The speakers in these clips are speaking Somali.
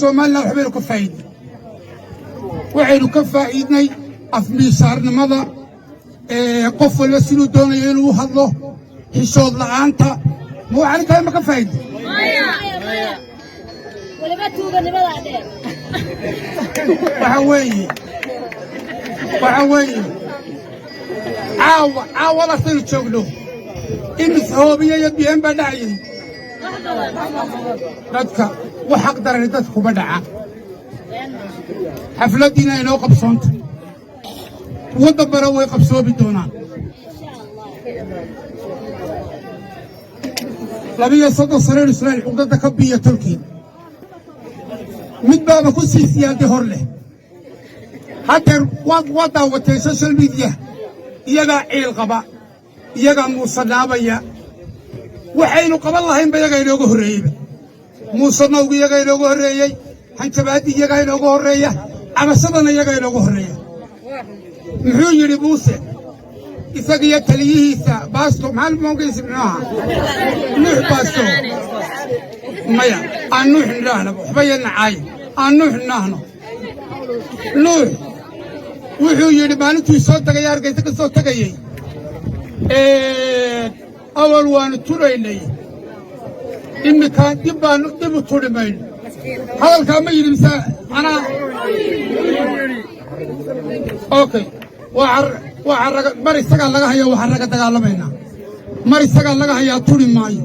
Somaliland waxbaynu ka faa'iidnay. Waxaynu ka faa'iidnay afmiisaarnimada, qof walba siduu doonayo inuu u hadlo, xishood la'aanta. Ma waxaan kale ma ka faa'iidnay? Waliba tuuganimadaa dheer. Waxa weeye caawa, caawadaasaynu joogno, imis hoobiyo iyo biyeen baa dhacayay. Dadka wax xaq darani dadka kuma dhaca. Xafladdiina inoo qabsoonta, kuwo dambana way qabsoomi doonaan. 32 sanaynu Israa'iil cuqdadda ka biiya tolkiin. Mid baaba ku sii siyaadi hor leh. Haddeer waad daawatee social media, iyagaa ciil qaba, iyagaa muusanaabaya. Waxaynu qaban lahaynba iyagaa inooga horreeyeyba. Muusanowgu iyagaa inooga horreeyey, hanjabaaddi iyagaa inooga horreeya, cabashadana iyagaa inooga horreeya. Muxuu yidhi Muuse isagiyo taliyihiisa Baasto? Maxaa magaciisa muxuu ahaa? Nuux Baasto. Maya, aan Nuux nidhaahno, waxba yadna caayin, aan Nuux nidhaahno. Nuux wuxuu yidhi maalintuu soo tagay, Hargaysa ka soo tegayey, awal waannu tudhaynay, imminkaan dib baanu dib u tudhi mayno. Hadalkaa ma yidhi mise anaa? Okay, waa raga mar isagaa laga haya, waxaan raga dagaalamaynaa. Mar isagaa laga hayaa, tudhi maayo.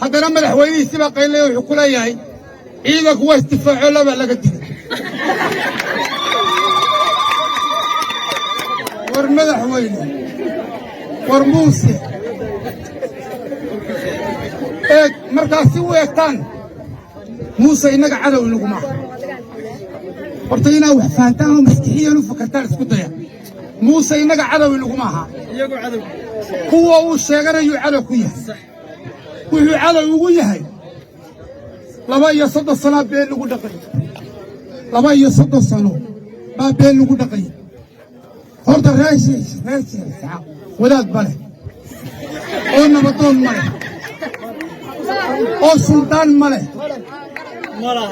Haddana madaxweynihiisi baa qaylaya, wuxuu ku leeyahay ciidanku waa isdifaaco, labaa laga dilay. War madaxweyne, war Muuse, eeg markaas si u eegtaan Muuse innaga cadow inaguma aha. Horta inaad wax fahantaan oo maskixiyan u fakartaan isku daya. Muuse innaga cadow inaguma aha, kuwa uu sheeganayuu cadow ku yahay. Wuxuu cadow ugu yahay 32 sanaa been lagu dhaqay, 32 sano baa been lagu dhaqay. Horta reer Sheekh wadaad ma leh, oo nabadoon ma leh, oo suldaan ma leh.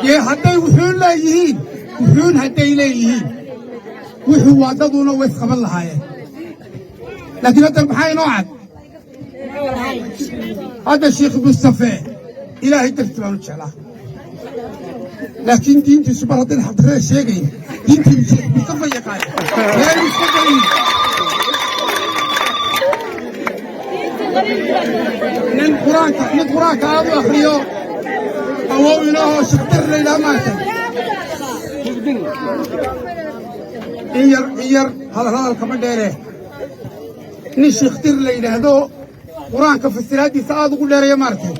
Dee hadday wuxuun leeyihiin, wuxuun hadday leeyihiin, wuxuu waa daduna way isqaban lahaayeen. Laakiin hadda maxaa inoo cad? Hadda Sheekh Mustafe Ilaahay darti baanu jeclaa, laakiin diintiisu mar haddayna xaqdarrada sheegayn, diintii Sheekh Mustafa yaqaan yaanu iska dayin. Nin qur-aanka aad u akhriyo, awow inahoo shaqdir la yidhaha maartay, in yar in yar hadal hadalkama dheere. Nin shiikhdir la yidhaahdo, qur-aanka fasiraaddiisa aad ugu dheereeya maaragtay,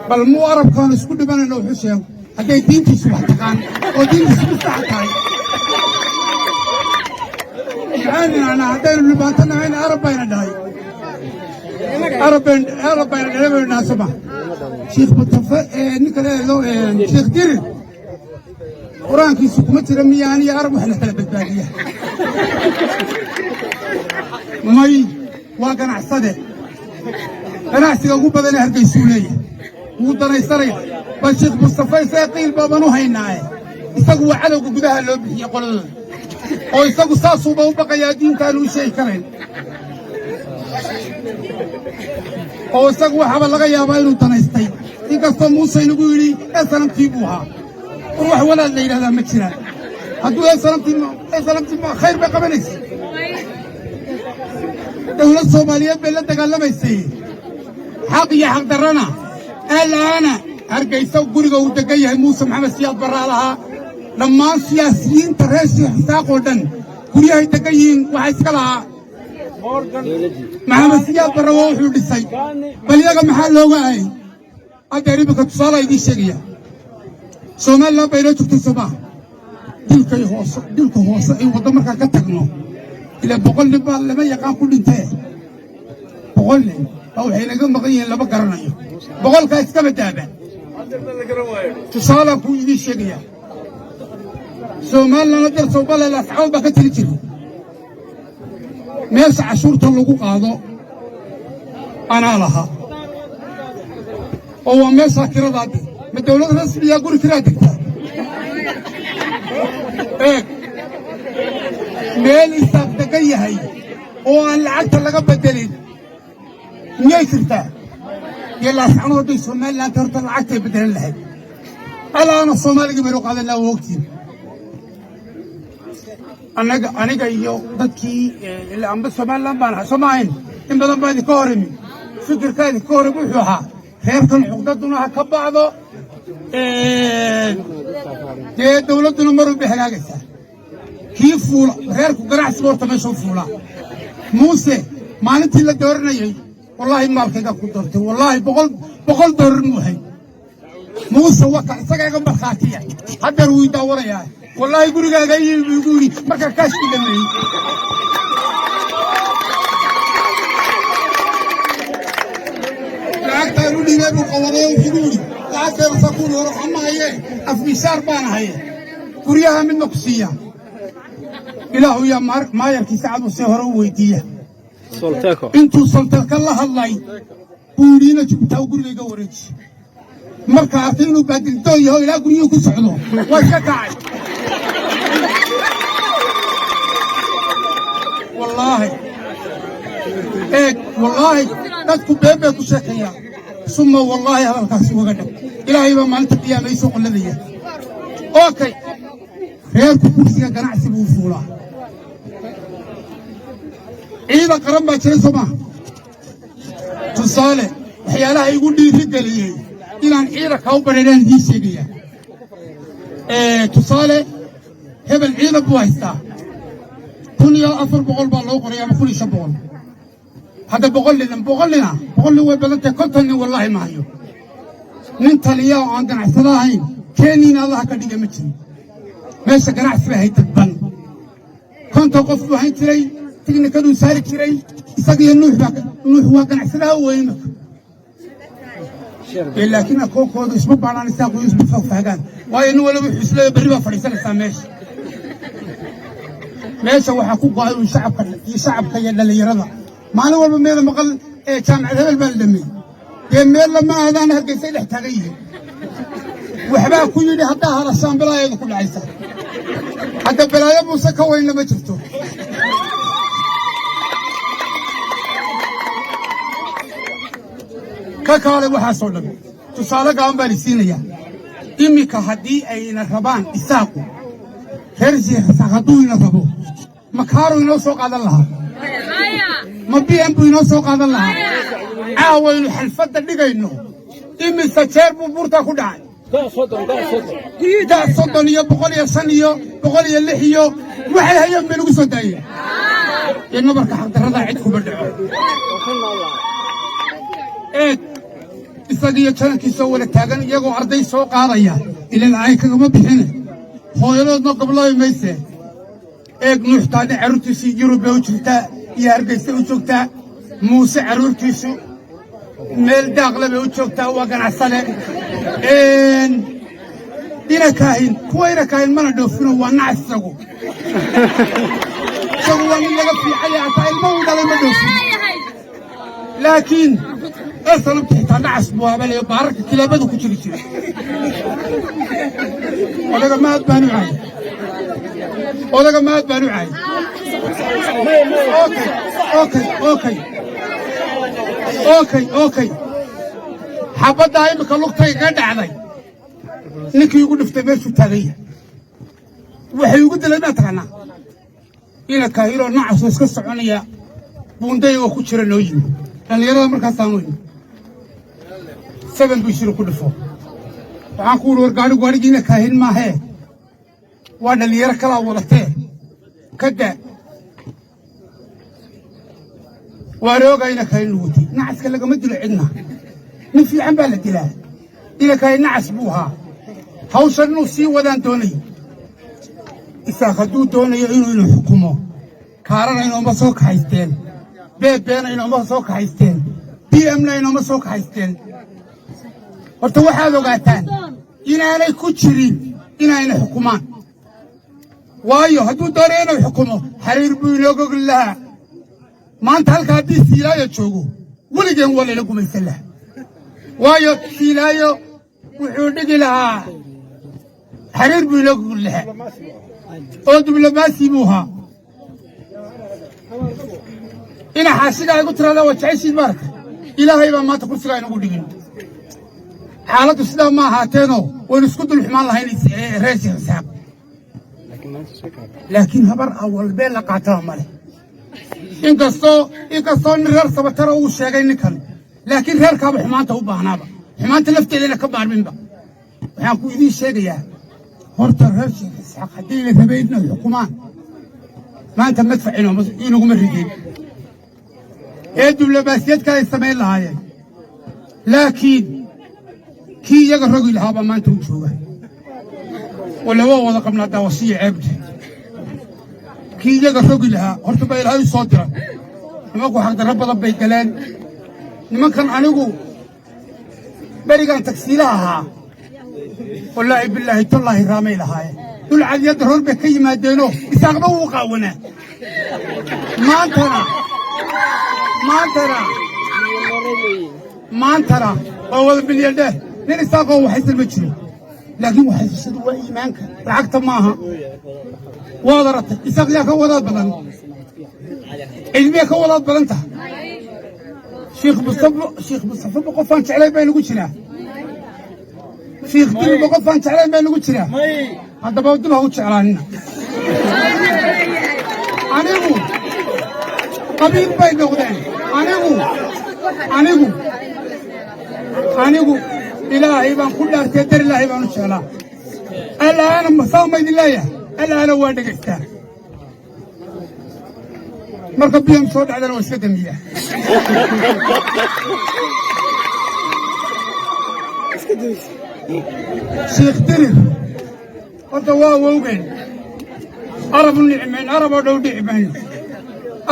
bal muu arabkaanu isku dhimanayno wuxuu sheego hadday diintiisu wax taqaan oo diintiisu ku sax tahay. Maxaan idhahnaa haddaynu dhibaato nahayna? Arab bayna dhahay, arab bayna dhalay baynu dhahaa, soma? Sheekh Mutafe ee ninka leedo Sheekh Dirir qur-aankiisu kuma jira miyaan iyo arab wax la kala badbaadiya? May, waa ganacsade, ganacsiga ugu badanee Hargaysuu leeyahay, wuu danaysanaya. Bal Sheekh Mustafa isaga qiil baaban u haynaaye, isagu waa cadowga gudaha loo bixiyey qoladooda, oo isagu saasuuba u baqayaa, diintaanu u sheegi karayn, oo isagu waxaaba laga yaabaa inuu danaystay, inkastoo Muuse inagu yidhi esanamtii buu ahaa. War wax walaad la yidhahdaa ma jiraan. Hadduu esanamtii khayr bay qabanaysay, dawlad Soomaaliyeed bay la dagaalamaysay, xaq iyo xaq darrana. Alaana Hargaysa guriga uu degan yahay Muuse Maxamed Siyaad Barraa lahaa. Dhammaan siyaasiyiinta reer Sheekh Isaaq oo dhan guryahay degan yihiin waxaa iska lahaa Maxamed Siyaad Barre, waa wuxuu dhisay. Bal iyaga maxaa looga aayay? Haddeer iminka tusaala idiin sheegaya. Somaliland bay inoo joogtay, soo maaha? Dilkay hoose, dilka hoose ay waddo markaan ka tagno, ilaa 100 nin baa lama yaqaan ku dhintee. 100 nin baa waxay naga maqan yihiin lama garanayo. 100-kaa iskaba daaba, tusaalaan kuu idiin sheegayaa. Somaliland hadeer Somaliland asxaab baa ka tiri jiray. Meesha cashuurta lagu qaado anaa lahaa, oo waa meeshaa kiradaadii. Ma dowlad rasmiyaa guri kiraa degtaa? Eeg, meel Isaaq degan yahay oo aan lacagta laga bedelin miyay jirtaa? Dee Laascanood hadday Somaliland horta lacagtay bedelan lahayd. Alaana Soomaaligii baynu qaadan lahaa, waa ogtiin. Annaga, aniga iyo dadkii ilaa amba Somaliland baan ahay, soo ma ahayn? In badan baa idinka hor imi. Fikirkaa idinka hor imi wuxuu ahaa reerkan cuqdaduna ha ka bacdo, dee dowladduna marun bay hagaagaysaa. Kii fuula reerku ganacsiga horta meeshuu fuulaa. Muuse maalintii la dooranayey, wallaahi maalkayga ku doortay, wallaahi 100 doolar muu hay. Muuse waka isaga iga markhaatiya, haddeer wuu daawanayaa. Wallaahi gurigaaga yimi buu igu yidhi markaa kaashkii dhameeyey. Lacagtaan u dhiibay buu qawaday oo wuxuu igu yidhi lacagteeda sakuun hore waxa ma haye, afmishaar baan ahaye, guryaha midna ku siiya. Ilaahu yaa maayarkii Sacad uu see hore u weydiiya. Solteco. Intuu Soltelka la hadlay buu yidhi ina Jabuuti gurigayga wareeji. Marka arkay inuu baadildoon yaho ilaa guryuhu ku socdo, waa iska kacay. Wallaahi, eeg, wallaahi dadku been bay ku sheekeeyaan. Suma wallaahi hadalkaasi waga dhag, Ilaahay baa maalinta qiyaama ii soo qolladaya. Okay, reerku kursiga ganacsi buu fuulaa. Ciidan qaran baa jiray, soo maaha? Tusaale, waxyaalaha igu dhiiri geliyey inaan ciidanka u badheedhaan idiin sheegaya. Tusaale, hebel ciidan buu haystaa, 1400 baa loo qoray ama 1500. Hadda 100 nin, 100 nina, 100 nin way badan tahay, 50 nin wallaahi ma hayo. Nin taliya oo aan ganacsado ahayn Kenyina Allaha ka dhiga ma jirin. Meesha ganacsi bay ahayd dadban. 50 qof buu hayn jiray, tiknikaduu saari jiray isagiyo Nuux baa. Nuux waa ganacsadaha weyn marka. Laakiin akoonkooda isma baadhaan, isaaqu isma faahfaagaan, waayo nin waliba wuxuu isleeyahay berri baa fadhiisanaysaa meesha. Meesha waxaa ku go'ay uun shacabka iyo shacabka iyo dhallinyarada. Maalin walba meeda maqal ee jaamacad hebel baa la dhameeyey. Dee meel lama aadaan, Hargeysay dhex taagan yihiin. Waxbaa ku yidhi haddaa hadashaan balaayadu ku dhacaysa. Hadda balaayo Muuse ka weynna ma jirto. Ka kaalay waxaasoo dhan, tusaale gaaban baan isiinayaa. Iminka haddii ayna rabaan Isaaqu, reer Isaaq hadduu ina rabo, makaaru inoo soo qaadan lahaa? Ma BM buu inoo soo qaadan lahaa? Caawaynu xalfadda dhigayno, imise jeer buu buurtaa ku dhacay? Da 30 iyo 105 iyo 106 iyo waxay hayeen bay nagu soo daayeen. Dee nabarka xaqdarrada cid kuma dhaco. Eeg, isagiyo janankiisoo wada taagan, iyagoo arday soo qaadaya, ilan ay kagama bixine, hooyadoodna gobloobi mayse. Eeg, Nuux Taadhe carruurtiisii Yurub bay u jirtaa iyo Hargeysa u joogtaa. Muuse carruurtiisu meel daaqle bay u joogtaa, waa ganacsade. Ina Kaahin, kuwa ina Kaahin mana dhoofino, waa nacas isagu. Isagu waa nin laga fiicaya, hataa ilmo uu dhalay ma dhoofin. Laakiin esalubta xitaa nacas buu habalayo, baararka kilaabadu ku jiri jiray. Odaga maad baan u caayay, odaga maad baan u caayay. Okay, okay, okay, okay, okay. Xabaddaa imika lugtayga ka dhacday, ninkii igu dhiftay meeshuu taagan yahay waxay ugu dilay maa taqaanaa? Ina Kaahiloo nacasoo iska soconaya buundayagoo ku jira noo yimi dhallinyarada. Markaasaan weyni seven buu shiri ku dhifo. Waxaan ku uri war gaadhigu gaadhigii ina Kaahin maahee, waa dhallinyaro kalaa wadatee, ka daa. Waaroogaa ina Kaahin watay. Nacaska lagama dilo cidna, nin fiican baa la dilaa. Ina Kaahin nacas buu ahaa, hawshan inuu sii wadaan doonay. Isaaq hadduu doonayo inuu xukumo, kaarana inooma soo kaxaysteen, beebeena inooma soo kaxaysteen, BMna inooma soo kaxaysteen. Horta waxaad ogaataan inaanay ku jirin inayna xukumaan, waayo hadduu doonayo inuu xukumo xariir buu inoo gogli lahaa. Maanta halka haddii Siilaayo joogo, weligeen waa layla gumaysan lahaa, waayo Siilaayo Wuxuu dhigi lahaa xariir buu inoo gugul lahaa oo diblomaasi buu ahaa. Ina xaashigaa igu tiraada waa jeceshiid maaragta. Ilaahay baa maanta kursigaa inagu dhigin. Xaaladdu sidaa ma ahaateenoo waynu isku dul xumaan lahayn reer Sheekh Isaxaaq, laakiin Habar Awal been la qaataba male. Inkastoo nin reer Sabatara uu sheegay ninkan, laakiin reerkaaba xumaanta u baahnaaba, xumaanta lafteedana ka maarminba. Waxaan ku idiin sheegayaa, horta reer Sheekh Isxaaq haddii la rabay inay xukumaan, maanta madfac inaguma rideen ee diblomaasiyad kale ay samayn lahaayeen, laakiin kii iyaga rogi lahaabaa maanta u jooga. Walla waa wada qabnaa daawashiya ceebta. Kii iyaga rogi lahaa horta baa Ilaahay u soo dira. Nimanku xaqdarro badan bay galeen nimankan. Anigu berigaan tagsiilaha ahaa, wallaahi, bilaahi, tallaahi, raamay lahaayeen. Dhul cadiyadda roor bay ka yimaadeenoo Isaaqba wuu qaawanaa. Maantana waa wada milyandheer. Nin Isaaqoo waxaysan ma jiro, laakiin waxaysashadu waa iimaanka, lacagta maaha. Waad aratay, Isaaq yaa ka wadaad badan? Cilmiya ka wadaad badan tahay? Sheekh Mustafa, Sheekh Mustafa qofaan jeclayn baa inagu jiraa. Sheekh Dilba qofaan jeclayn baa inagu jiraa. Haddaba dib ha u jeclaanina. Anigu qabiil bay noqdeen. Anigu Ilaahay baan ku dhaartay, dar Ilaahay baan u jeclaa. Alaana masaa ma idin leeyahay, alaana waa dhegaystaa. Marka biyam soo dhacdana waa iska damiyaa. Sheekh Dirir horta waa awowgeen. Arab u nicmayn, Arab oo dhow dhici mayno.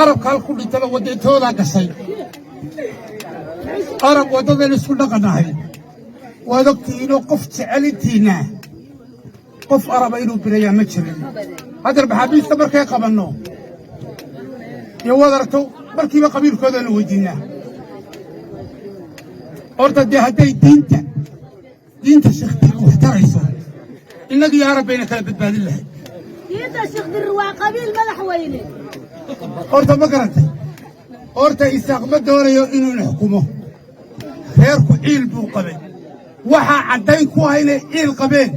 Arabka hal ku dhintaba waddatoodaa gashay. Arab waddadaynu isku dhaqannahay. Waad ogtihiinoo qof jecel intiinna qof Araba inuu birayaa ma jirin. Haddar maxaabiista markay qabanno iyo waad aragto, markiiba qabiilkoodaanu weydiinnaa. Horta dee hadday diinta Sheekh Dirir wax tarayso, innagiyo Arab bayna kala badbaadin lahayd. Diinta Sheekh Dirir waa qabiil, madaxweyne. Horta ma garantay? Horta Isaaq ma doonayo inuu xukumo. Reerku ciil buu qabay. Waxaa caddayn ku ah inay ciil qabeen,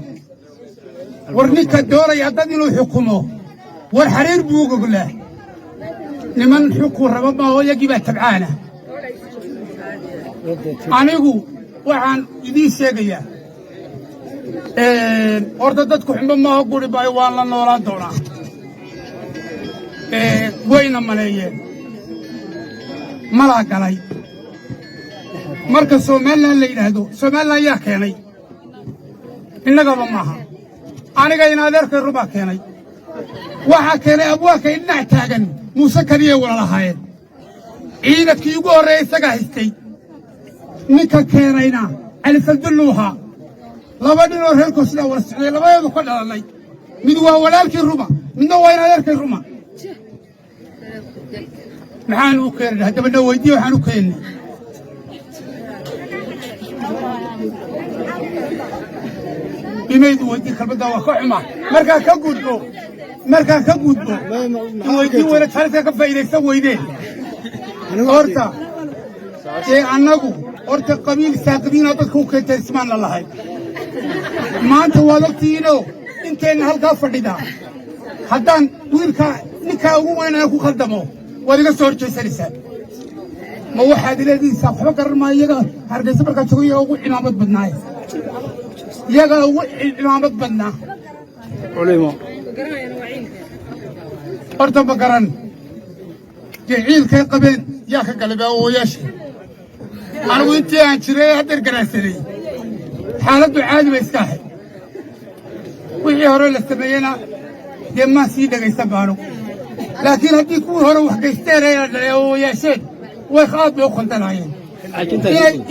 war ninka doonaya dad inuu xukumo, war xariir buu goglaa. Niman xukun raba maaho, iyagii baa tabcaana. Anigu waxaan idiin sheegayaa, horta dadku xumbo maaho, guri maayo, waan la noolaan doonaa. Wayna maleeyeen malaa galay. Marka Somaliland la yidhaahdo, Somaliland yaa keenay? Innagaba maaha. Aniga in adeerkay rubaa keenay. Waxaa keenay abwaakay dhinac taagan Muuse kaliyay wala lahaayeen. Ciidankii ugu horreeya isagaa haystay. Ninka keenayna Cali Faldullu ahaa. Laba ninoo reerkoo sidaa wala socday, labadeedu ka dhalannay. Mid waa walaalkii ruma, midna waa in adeerkay ruma. Maxaan u keenay haddaba? Na weydiiye waxaan u keennay. Imaydu weydii kalmaddaa waa ka xumaa. Markaa ka gudbo weydii weyna taariikhka ka faa'iidaysan weydeen. Horta ee annagu horta qabiil saaqidiina dadka u keentay ismaan la lahayn. Maanta waad ogtihiinoo inteenna halkaa fadhida, haddaan wiilkaa ninkaa ugu weynaya ku khaldamo, waad iga soo horjeysanaysaan. Ma waxaad ileedihiisaa waxba garan maayo. Iyaga Hargeysa markaa joogo, iyaga ugu cimaamad badnaaye, iyagaa ugu cimaamad badnaa. Culimo. Horta ma garan dee ciilkay qabeen yaa ka galay awoowayaashii. Anigu intii aan jiray haddeer garaadsaday, xaaladdu caadi bay iska ahayd. Wixii hore la sameeyena dee maan sii dhegaysan baanu, laakiin haddii kuwii hore wax geysteen ee dhalay awoowayaasheen, way aad bay u khaldanaayeen.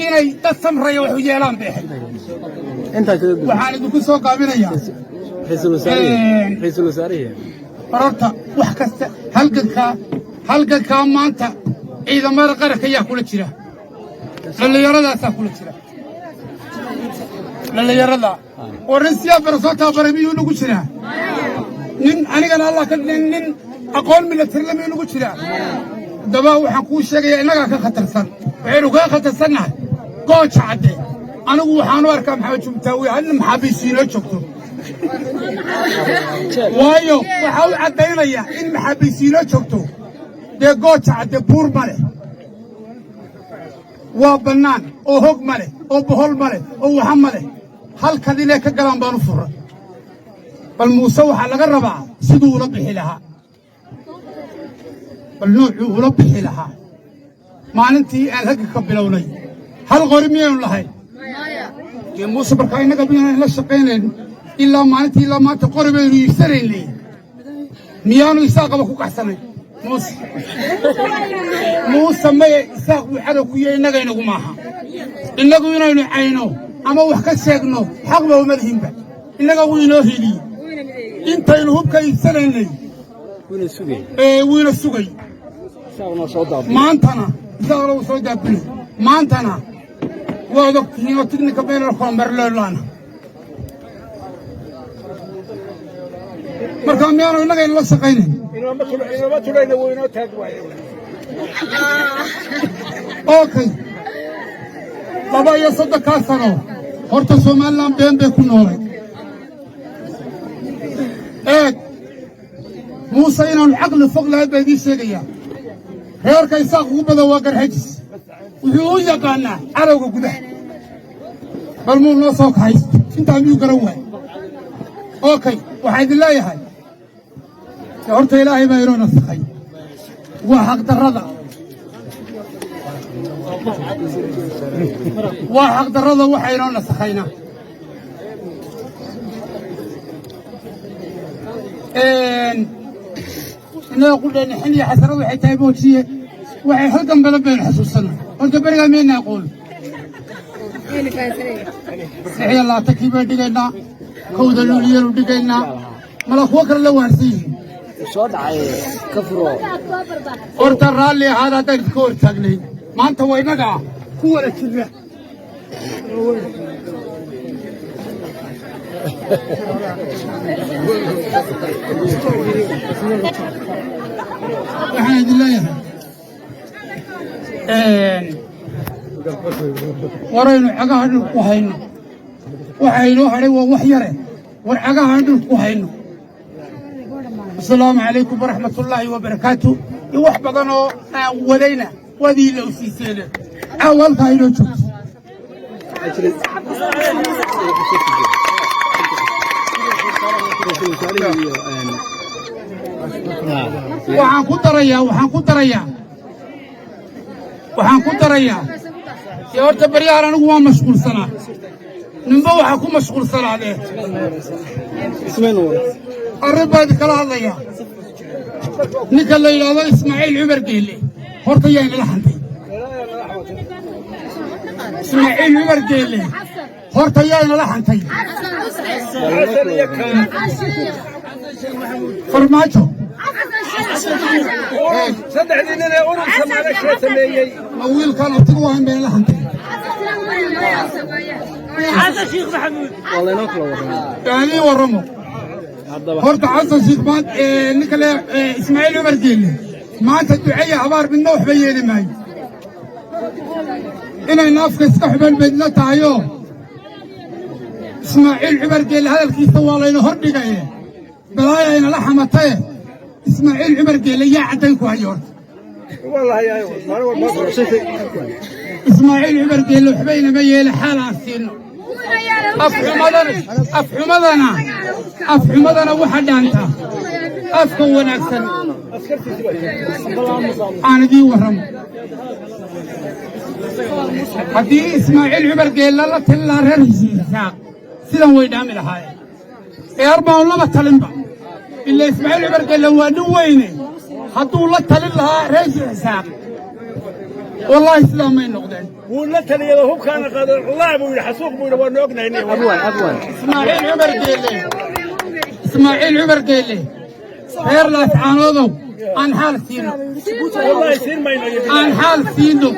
Inay dad samraya wax u yeelaan bay ahayd. Waxaan idinku soo gaabinayaa Ra'iisul wasaarihii. Horta wax kasta halgankaa maanta ciidamada qaranka yaa kula jira? Dhallinyaradaasaa kula jira. Dhallinyarada oo nin Siyaad Barre soo tababaray miyuu nagu jiraa? Nin anigana Allah ka dhigin, nin aqoon milatarila miyuu nagu jiraa? Haddaba waxaan kuu sheegayaa, innagaa ka khatarsan. Waxaynu kaga khatarsannahay Gooja Cadde. Anigu waxaan u arkaa Maxamed Jubtaawi hal maxaabiis inoo joogto, waayo waxaa u caddaynaya in maxaabiis inoo joogto. Dee Gooja Cadde buur ma leh, waa bannaan oo hog ma leh oo bohol ma leh oo waxa ma leh. Halkan inay ka galaan baan u furray. Bal Muuse waxaa laga rabaa siduu ula bixi lahaa, bal nuucuu ula bixi lahaa. Maalintii aan halka ka bilownay hal qori miyaynu lahayn? Dee Muuse markaa innaga miyaanan la shaqaynayn ilaa maalintii ilaa maanta qori baynu iibsanaynay? Miyaanu Isaaqaba ku kaxsanayn Muuse? Muuse maya, Isaaq buu cadow ku yahay, innaga inagu maaha. Innagu inaynu cayno ama wax ka sheegno xaqba uma lihinba. Innaga wuu inoo hiliyey intaynu hubka iibsanaynay ee wiina sugay. Maantana Isaaqna wuu soo daabulay. Maantana waad og tihiin oo tignika meelal koombarleelaana. Markaa miyaanu innaga inala shaqaynayn? Inooma tulayna, wuu inoo taag waaye. Okay, 32-kaa sano horta Somaliland been bay ku noolay. Eeg, Muuse inaanu caqli fog lahayd baa idiin sheegayaa. Reerka Isaaq ugu badan waa Garxajis. Wuxuu u yaqaannaa cadowga gudaha. Bal muu noo soo kahaysto intaa? Miyuu garan waay? Okay, waxaa idin leeyahay horta Ilaahay baa inoo nasakhay. Waa xaqdarrada, waa xaqdarrada waxa inoo nasakhayna. Innaga qudheenna xin iyo xasarad waxay tahay boojiye, waxay halgan badan baynu xasuusanay. Horta berigaa miyayna aqoon? 26-kii baynu dhigaynaa, 1da Luuliyanu dhigaynaa, mala kuwo kale la waarsan yihiin. Horta raalli ahaada haddaan idinka hor taagnay. Maanta waa innaga ku wada jirra. Waxaan idin leeyahay, waraynu cagaha dhulka ku hayno. Waxa inoo hadhay waa wax yare. War cagaha dhulka ku hayno. Asalaamu calaykum waraxmatullaahi wabarakaatu. Iyo wax badan oo aan wadayna waad ii lowsiiseene, caawa halkaa inoo joogto. Waxaan ku darayaa, waxaan ku darayaa, waxaan ku darayaa, dee horta baryahan anigu waa mashquulsanaa. Ninba waxaa ku mashquulsanaadee. Arrin baa idinkala hadlayaa. Ninka la yidhaahdo Ismaaciil Cumar Geelle horta yaa inala hantay? Ismaaciil Cumar Geelle horta yaa inala hantay? Xasan iyo kaan. Farmaajo. Saddexdii nin ee ururka madasha sameeyey. Ma wiilkan abtigu wahan bay inala hantay? Anii warramo horta Xasan Sheikh maanta, ninka le Ismaaciil Cumar Geelle maanta duceeya habaar midna waxba yeeli maayo. Inayna afka iska xuban baydla tahayoo Ismaaciil Cumar Geelle hadalkiisa waa layna hor dhigaye, balaaya aynala xamataye. Ismaaciil Cumar Geelle yaa caddayn ku hayo horta? Ismaaciil Cumar Geelle waxba inama yeele, xaal aan siino. Afxumadana, afxumadana, afxumadana waxa dhaanta afka wanaagsan. Aan idiin warramo, haddii Ismaaciil Cumar Geelle la talin lahaa reer Isaaq sidan way dhaami lahaayeen. Ee arbaan laba talinba ila Ismaaciil Cumar Geelle waa nin weyne. Hadduu la talin lahaa reer Isaaq, wallaahi sidaa may noqdeen. Wuu la taliyado, hubkaana qaado, laa buu yidhi, xasuuq buu yidhi, waanu ognahay. Ismaaciil Cumar Geelle, Ismaaciil Cumar Geelle, reer Laascaanoodow, aan xaal siino. Wallahi siin mayno iyo aan xaal siino.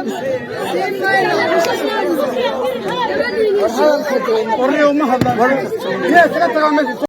Warniyo ma hadlaan.